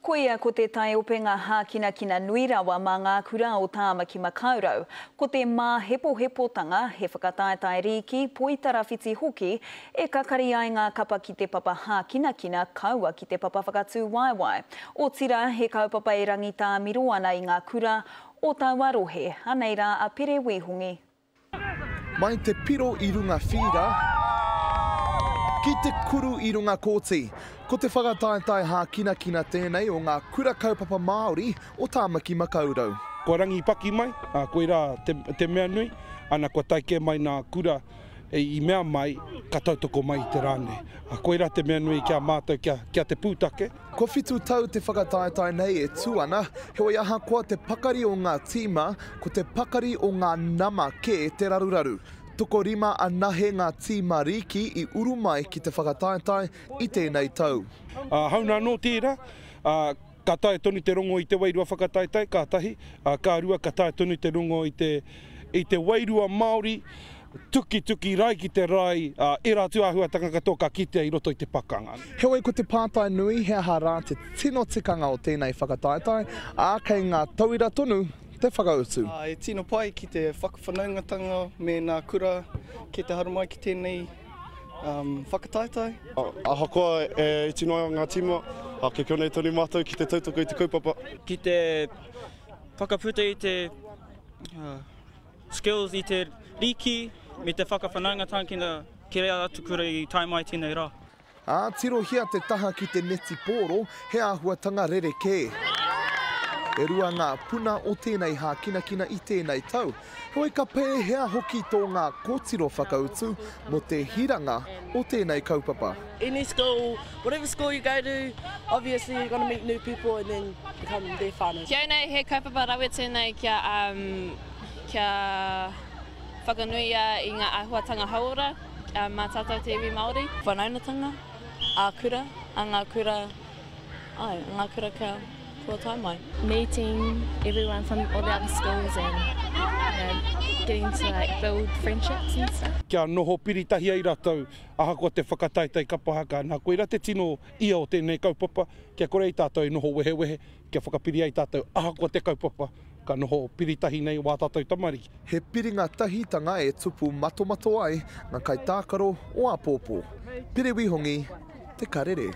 Koia ko te taiopenga hākinakina nui rawa mā ngā kura o Tāmaki Makaurau. Ko te māhepohepotanga, he whakataetae rīki, poitarawhiti hoki, e kakari ai ngā kapa ki te papa hākinakina kaua ki te papa whakatū waewae. Otirā, he kaupapa e rangitāmiro ana i ngā kura o taua rohe. Anei rā a Pere Wīhongi. Mai te piro i runga whīra, ki te kuru i runga kōti. Ko te whakataetae hākinakina tēnei o ngā kura kaupapa Māori o Tāmaki Makaurau. Kua rangi paki mai, ā, koirā te, te mea nui, ana kua tae kē mai nā kura i mea mai ka tautoko mai i te rā nei. Ā, koirā te mea nui ki a mātou, kia, kia te pūtake. Kua whitu tau te whakataetae nei e tū ana, heoi ahakoa te pakari o ngā tīma, ko te pakari o ngā nama kē te raruraru. Tokorima anahe ngā tīma rīki i uru mai ki te whakataetae i tēnei tau. Ā, hāuna anō tērā, ā, ka taea tonu te rongo i te wairua whakataetae, ka tahi, ā, ka rua, ka taea tonu te rongo i te, i te wairua Māori, tukituki rae ki te rae, ā, ērā atu āhuatanga katoa ka kitea i roto i te pakanga. Heoi ko te pātai nui, he aha rā te tino tikanga o tēnei whakataetae, ā, kei ngā tauira tonu te whakautu. E tino pai ki te whakawhanaungatanga me ngā kura ki te haramai ki tēnei whakataetae. Ahakoa e iti noa ngā tīma, kei konei tonu mātou ki te tautoko i te kaupapa. Ki te whakaputa i te Skills i te rīki me te whakawhanaungatanga ki nga ki rea atu kura i tae mai tenei ra. Ā, tirohia te taha ki te netipōro, he āhuatanga rerekē. E rua ngā puna o tēnei hākinakina i tēnei tau. Heoi ka pēhea hoki tō ngā kōtiro whakautu mō te hiranga o tēnei kaupapa? Any school, whatever school you go to, obviously you're gonna meet new people and then become their whānau. Ki au nei, he kaupapa rawe tēnei kia, um, kia whakanuia i ngā āhuatanga hauora mā tātou te iwi Māori. Whanaungatanga ā-kura, a ngā kura, āe, a ngā kura kia, kua tae mai. Meeting everyone from all the other schools and you know, getting to like build friendships and stuff. Kia noho piritahi ai ratou ahakoa te whakataetae kapa haka, na koira te tino ia o tenei kaupapa, kia kore ai tatou e noho wehewehe, kia whakapiri ai tatou ahakoa te kaupapa, ka noho piritahi nei wā tātou tamariki. He piringa tahitanga e tupu matomato ai ngā kaitākaro o āpōpō. Pere Wihongi, Te Karere.